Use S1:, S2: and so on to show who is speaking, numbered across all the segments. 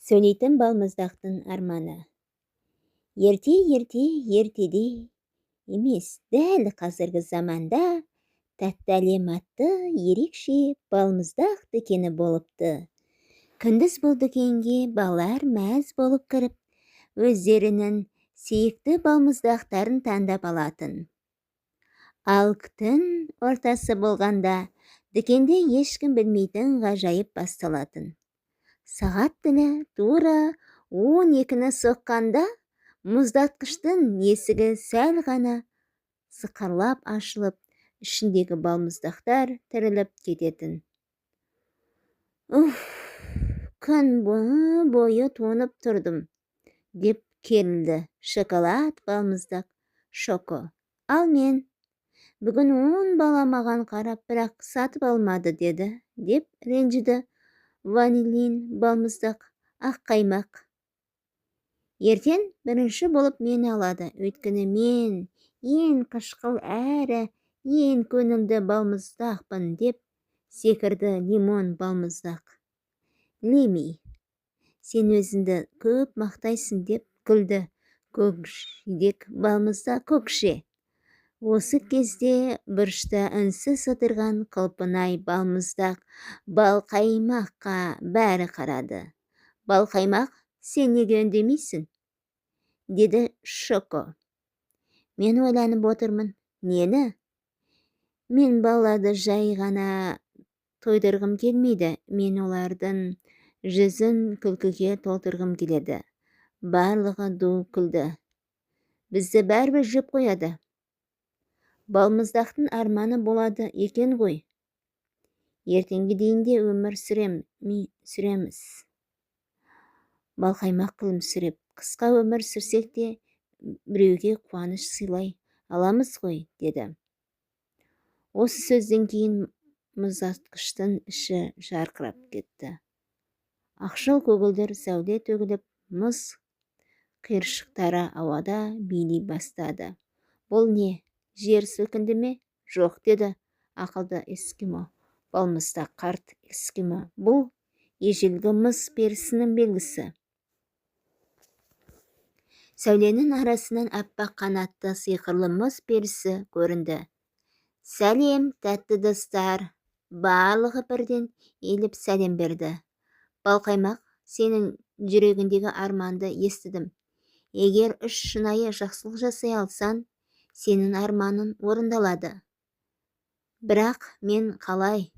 S1: Сөйлейтін балмұздақтың арманы. Ерте-ерте, ертеде емес, дәл қазіргі заманда Тәтті әлем атты ерекше балмұздақ дүкені болыпты. Күндіз бұл дүкенге балалар мәз болып кіріп, өздерінің сүйікті балмұздақтарын таңдап алатын. Ал түн ортасы болғанда дүкенде ешкім білмейтін ғажайып басталатын. Сағат тілі тура 12-ні соққанда мұздатқыштың есігі сәл ғана сықырлап ашылып, ішіндегі балмұздақтар тіріліп кететін. «Уф, күн бойы тоңып тұрдым», деп керілді шоколад балмұздақ Шоко. «Ал мен бүгін 10 бала маған қарап, бірақ сатып алмады деді», деп ренжіді ванилин балмұздақ Аққаймақ. «Ертең бірінші болып мені алады, өйткені мен ең қышқыл әрі ең көңілді балмұздақпын», деп секірді лимон балмұздақ Лими. «Сен өзіңді көп мақтайсың», деп күлді көкжидек балмұздақ Көкше. Осы кезде бұрышта үнсіз отырған құлпынай балмұздақ Балқаймаққа бәрі қарады. «Балқаймақ, сен неге үндемейсің?» деді Шоко. «Мен ойланып отырмын». «Нені?» «Мен балаларды жай ғана тойдырғым келмейді, мен олардың жүзін күлкіге толтырғым келеді». Барлығы ду күлді. «Бізді бәрібір жеп қояды». «Балмұздақтың арманы болады екен ғой. Ертеңге дейін де өмір сүреміз». Балқаймақ күлімсіреп: «Қысқа өмір сүрсек те, біреуге қуаныш сыйлай аламыз ғой», деді. Осы сөзден кейін мұздатқыштың іші жарқырап кетті. Ақшыл көгілдір сәуле төгіліп, мұз қиыршықтары ауада билей бастады. «Бұл не, жер сілкінді ме?» «Жоқ», деді ақылды эскимо балмұздақ Қарт эскимо. «Бұл ежелгі мұз перісінің белгісі». Сәуленің арасынан аппақ қанатты сиқырлы мұз перісі көрінді. «Сәлем, тәтті достар!» Барлығы бірден иіліп сәлем берді. «Балқаймақ, сенің жүрегіңдегі арманды естідім. Егер үш шынайы жақсылық жасай алсаң, сенің арманың орындалады». «Бірақ мен қалай?»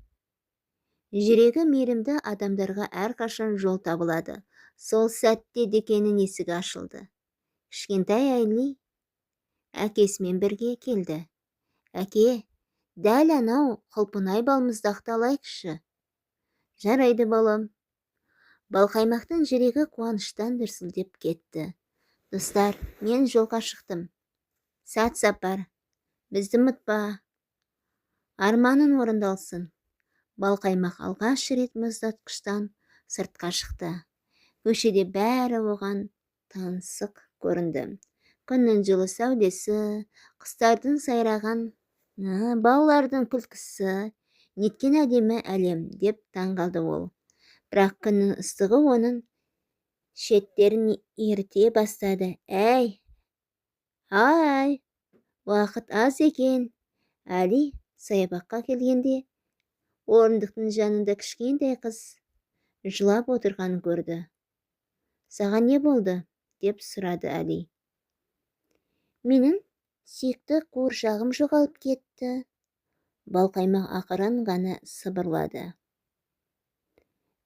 S1: «Жүрегі мейірімді адамдарға әрқашан жол табылады». Сол сәтте дүкеннің есігі ашылды. Кішкентай Әли әкесімен бірге келді. «Әке, дәл анау құлпынай балмұздақты алайықшы». «Жарайды, балам». Балқаймақтың жүрегі қуаныштан дүрсілдеп кетті. «Достар, мен жолға шықтым. Сәт сапар! Бізді ұмытпа! Арманың орындалсын!» Балқаймақ алғаш рет мұздатқыштан сыртқа шықты. Көшеде бәрі оған таңсық көрінді: күннің жылы сәулесі, құстардың сайрағаны, балалардың күлкісі. «Неткен әдемі әлем!» деп таңғалды ол. Бірақ күннің ыстығы оның шеттерін еріте бастады. «Әй, ай, уақыт аз екен». Әли саябаққа келгенде орындықтың жанында кішкентай қыз жылап отырғанын көрді. «Саған не болды?» деп сұрады Әли. «Менің сүйікті қуыршағым жоғалып кетті», Балқаймақ ақырын ғана сыбырлады.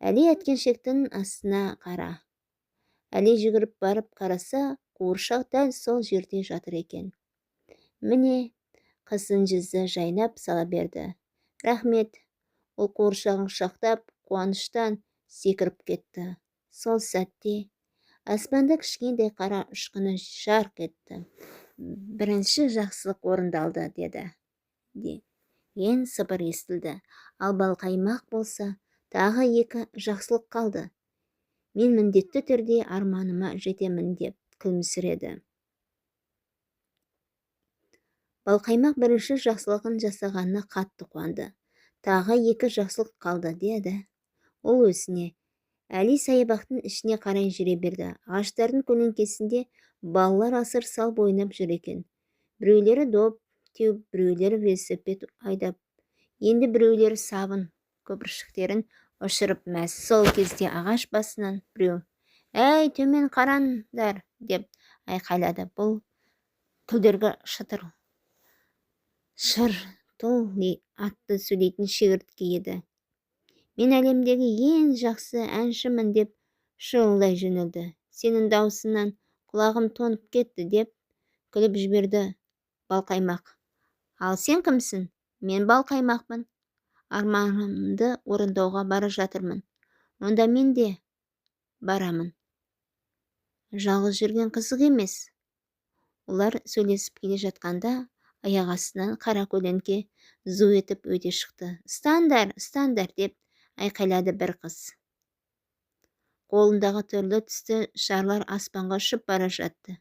S1: «Әли, әткеншектің астына қара». Әли жүгіріп барып қараса, қуыршақ дәл сол жерде жатыр екен. «Міне!» Қыздың жүзі жайнап сала берді. «Рахмет!» Ол қуыршағын құшақтап, қуаныштан секіріп кетті. Сол сәтте аспанда кішкентай қара ұшқыны жарқ етті. «Бірінші жақсылық орындалды», деді деген сыбыр естілді. Ал Балқаймақ болса: «Тағы екі жақсылық қалды. Мен міндетті түрде арманыма жетемін», деп күлімсіреді. Балқаймақ бірінші жақсылығын жасағанына қатты қуанды. «Тағы екі жақсылық қалды», деді ол өзіне. Әли саябақтың ішіне қарай жүре берді. Ағаштардың көлеңкесінде балалар асыр салып ойнап жүр екен. Біреулері доп теуіп, біреулері велосипед айдап, енді біреулері сабын көпіршіктерін ұшырып мәз. Сол кезде ағаш басынан біреу: «Әй, төмен қараңдар!» – деп айқайлады. Бұл күлдіргі Шыртыл атты сөйлейтін шегіртке еді. «Мен әлемдегі ең жақсы әншімін!» – деп шырылдай жөнелді. «Сенің даусыңнан құлағым тоңып кетті», – деп күліп жіберді Балқаймақ. «Ал сен кімсің?» «Мен Балқаймақпын. Арманымды орындауға бара жатырмын». «Онда мен де барамын. Жалғыз жүрген қызық емес». Олар сөйлесіп келе жатқанда, аяқ астынан қара көлеңке зу етіп өте шықты. «Ұстаңдар, ұстаңдар!» – деп айқайлады бір қыз. Қолындағы түрлі түсті шарлар аспанға ұшып бара жатты.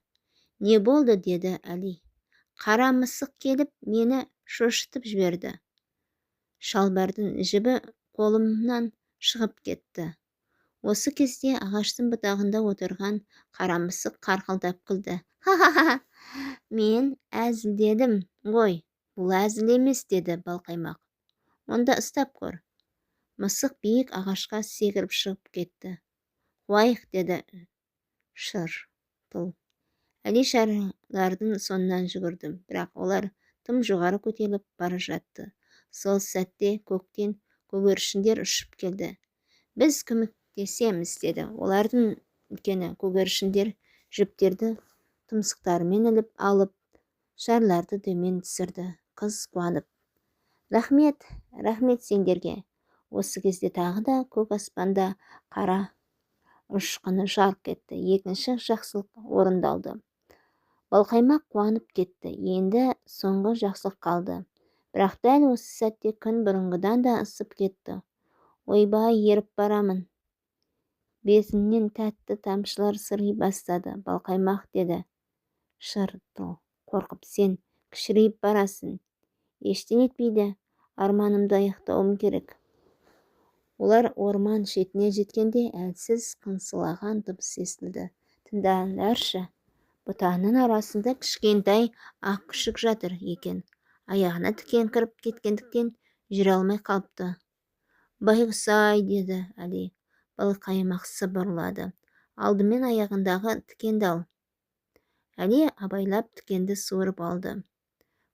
S1: «Не болды?» – деді Әли. «Қара мысық келіп, мені шошытып жіберді. Шалбардың жібі қолымнан шығып кетті». Осы кезде ағаштың бұтағында отырған қара мысық қарқылдап күлді. «Ха-ха-ха, мен әзілдедім ғой». «Бұл әзіл емес», – деді Балқаймақ. «Онда ұстап көр». Мысық биік ағашқа секіріп шығып кетті. «Қуайық», – деді Шыртыл. Әли шарлардың соңынан жүгірді, бірақ олар тым жоғары көтеріліп бара жатты. Сол сәтте көктен көгершіндер ұшып келді. «Біз көмектесеміз», – деді олардың үлкені. Көгершіндер жіптерді тұмсықтарымен іліп алып, шарларды төмен түсірді. Қыз қуанып: «Рахмет, рахмет сендерге!» Осы кезде тағы да көк аспанда қара ұшқыны жарқ етті. Екінші жақсылық орындалды. Балқаймақ қуанып кетті. Енді соңғы жақсылық қалды. Бірақ дәл осы сәтте күн бұрынғыдан да ысып кетті. «Ойбай, еріп барамын! Бетімнен тәтті тамшылар сырғи бастады, Балқаймақ», – деді Шыртыл қорқып. «Сен кішірейіп барасың». «Ештеңе етпейді, арманымды аяқтауым керек». Олар орман шетіне жеткенде, әлсіз қыңсылаған дыбыс естілді. «Тыңдаңдаршы, бұтаның арасында кішкентай ақ күшік жатыр екен. Аяғына тікен кіріп кеткендіктен, жүре алмай қалыпты». «Байғұс-ай», – деді Әли. Балқаймақ сыбырлады: «Алдымен аяғындағы тікенді ал». Әли абайлап тікенді суырып алды.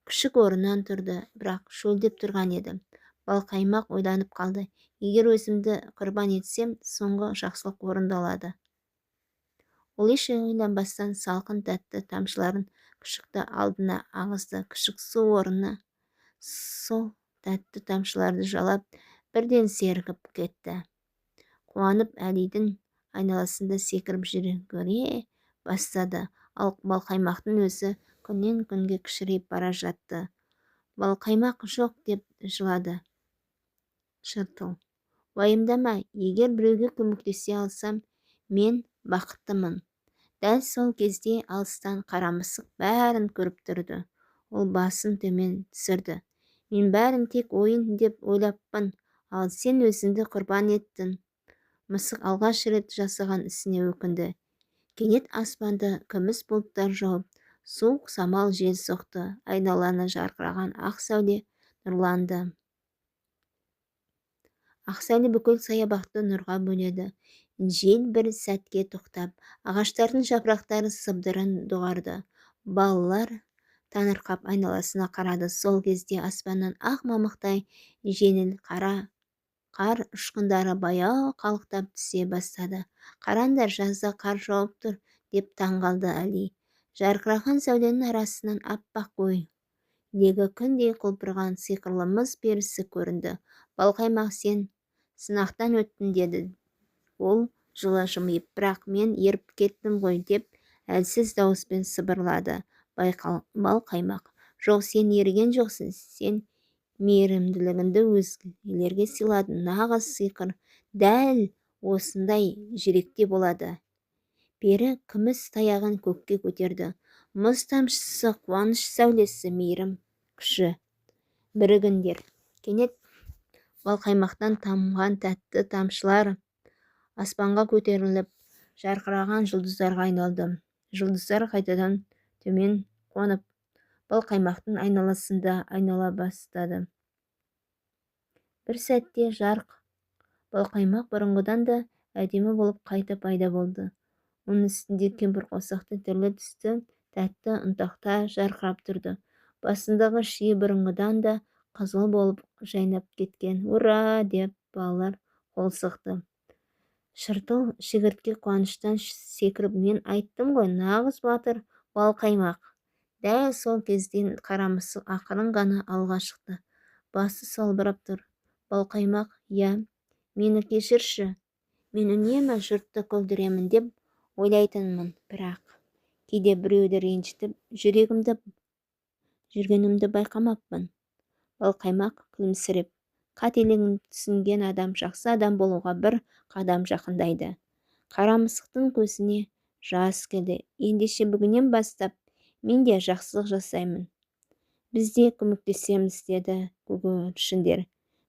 S1: Күшік орнынан тұрды, бірақ шөлдеп тұрған еді. Балқаймақ ойланып қалды: «Егер өзімді құрбан етсем, соңғы жақсылық орындалады». Ол еш ойланбастан салқын тәтті тамшыларын күшікті алдына ағызды. Күшік су орнына сол тәтті тамшыларды жалап, бірден сергіп кетті. Қуанып, Әлидің айналасында секіріп жүгіре бастады. Ал Балқаймақтың өзі күннен күнге кішірейіп бара жатты. «Балқаймақ жоқ!» – деп жылады Шыртыл. «Уайымдама, егер біреуге көмектесе алсам, мен бақыттымын». Дәл сол кезде алыстан қара мысық бәрін көріп тұрды. Ол басын төмен түсірді. «Мен бәрін тек ойын деп ойлаппын, ал сен өзіңді құрбан еттің». Мысық алғаш рет жасаған ісіне өкінді. Кенет аспанды күміс бұлттар жауып, суық самал жел соқты. Айналаны жарқыраған ақ сәуле нұрланды. Ақ сәуле бүкіл саябақты нұрға бөледі. Жел бір сәтке тоқтап, ағаштардың жапырақтары сыбдырын доғарды. Балалар таңырқап айналасына қарады. Сол кезде аспаннан ақ мамықтай жеңіл қара қар ұшқындары баяу қалықтап түсе бастады. «Қараңдар, жазда қар жауып тұр!» – деп таң қалды Әли. Жарқыраған сәуленің арасынан аппақ көйлегі күндей құлпырған сиқырлы мұз перісі көрінді. «Балқаймақ, сен сынақтан өттің», – деді ол жылы жымиып. «Бірақ мен еріп кеттім ғой», – деп әлсіз дауыспен сыбырлады Балқаймақ. «Жоқ, сен еріген жоқсың. Сен мейірімділігіңді өзгелерге сыйладың. Нағыз сиқыр дәл осындай жүректе болады». Пері күміс таяғын көкке көтерді. «Мұз тамшысы, қуаныш сәулесі, мейірім күші, бірігіңдер!» Кенет Балқаймақтан тамған тәтті тамшылар Аспанға көтеріліп, жарқыраған жұлдыздарға айналды. Жұлдыздар қайтадан төмен қонып, балқаймақтың айналасында айнала бастады. Бір сәтте жарық балқаймақ бұрынғыдан да әдемі болып қайта пайда болды. Оның үстінде кемпірқосақты түрлі түсті тәтті ұнтақтар жарқырап тұрды. Басындағы шиі бұрынғыдан да қызыл болып жайнап кеткен. «Ура!» деп балалар қол соқты. Шыртыл шегіртке қуаныштан секіріп, «Мен айттым ғой, нағыз батыр балқаймақ!» Дәл сол кезде қара мысық ақырын ғана алға шықты. Басы салбырап тұр. Балқаймақ: «Иә, мені кешірші. Мен үнемі жұртты күлдіремін деп ойлайтынмын, бірақ кейде біреуді ренжітіп жүрегімді жүргенімді байқамаппын». Балқаймақ күлімсіреп: «Қателігін түсінген адам жақсы адам болуға бір қадам жақындайды». Қара мысықтың көзіне жас келді. «Ендеше бүгіннен бастап мен де жақсылық жасаймын». «Біз де көмектесеміз», – деді көгершіндер.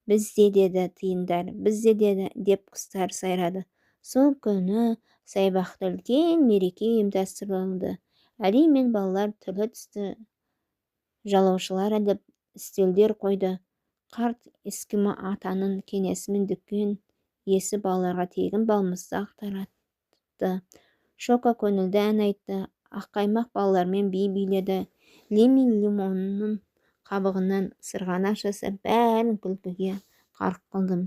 S1: «Біз де», – деді тиындар. «Біз де», деді деп құстар сайрады. Сол күні саябақта үлкен мереке ұйымдастырылды. Әли мен балалар түрлі түсті жалаушалар іліп, үстелдер қойды. Қарт эскимо атаның кеңесімен дүкен иесі балаларға тегін балмұздақ таратты. Шока көңілді ән айтты. Аққаймақ балалармен би биледі. Лими лимонның қабығынан сырғанақ жасап, бәрін күлкіге қарқ қылды.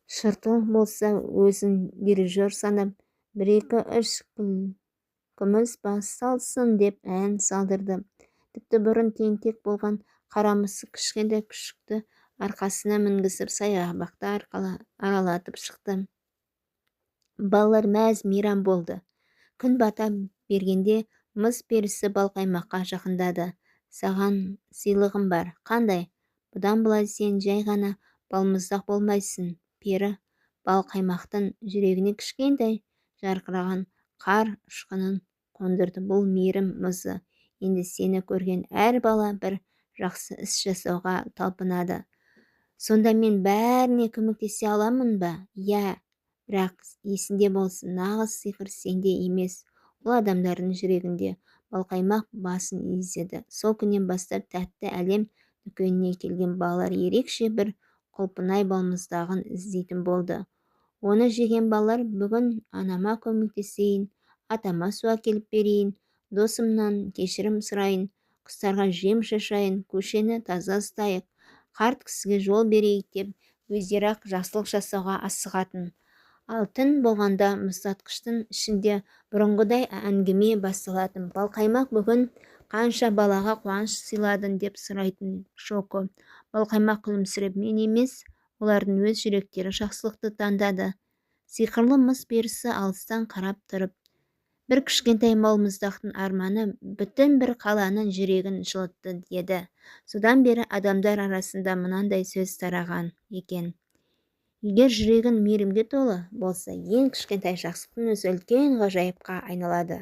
S1: Шыртыл болса өзін дирижер санап, «Бір, екі, үш, күлкіміз басталсын!» деп ән салдырды. Тіпті бұрын тентек болған қара мысық кішкентай күшікті арқасына мінгізіп, саябақты аралатып шықты. Балалар мәз мейрам болды. Күн бата бергенде мыс перісі балқаймаққа жақындады. «Саған сыйлығым бар». «Қандай?» «Бұдан былай сен жай ғана балмұздақ болмайсың». Пері балқаймақтың жүрегіне кішкентай жарқыраған қар ұшқынын қондырды. «Бұл мейірім мұзы. Енді сені көрген әр бала бір жақсы іс жасауға талпынады». «Сонда мен бәріне көмектесе аламын ба?» «Иә, бірақ есіңде болсын, нағыз сиқыр сенде емес, ол адамдардың жүрегінде». Балқаймақ басын изеді. Сол күннен бастап Тәтті әлем дүкеніне келген балалар ерекше бір құлпынай балмұздағын іздейтін болды. Оны жеген балалар: «Бүгін анама көмектесейін, атама су әкеліп берейін, досымнан кешірім сұрайын, құстарға жем шашайын, көшені таза ұстайық, қарт кісіге жол берейік», – деп өздері-ақ жақсылық жасауға асығатын. Ал түн болғанда мұздатқыштың ішінде бұрынғыдай әңгіме басталатын. «Балқаймақ, бүгін қанша балаға қуаныш сыйладың?» – деп сұрайтын Шоко. Балқаймақ күлімсіреп: «Мен емес, олардың өз жүректері жақсылықты таңдады». Сиқырлы мыс перісі алыстан қарап тұрып: «Бір кішкентай балмұздақтың арманы бүтін бір қаланың жүрегін жылытты», – деді. Содан бері адамдар арасында мынандай сөз тараған екен: егер жүрегің мейірімге толы болса, ең кішкентай жақсылықтың өзі үлкен ғажайыпқа айналады.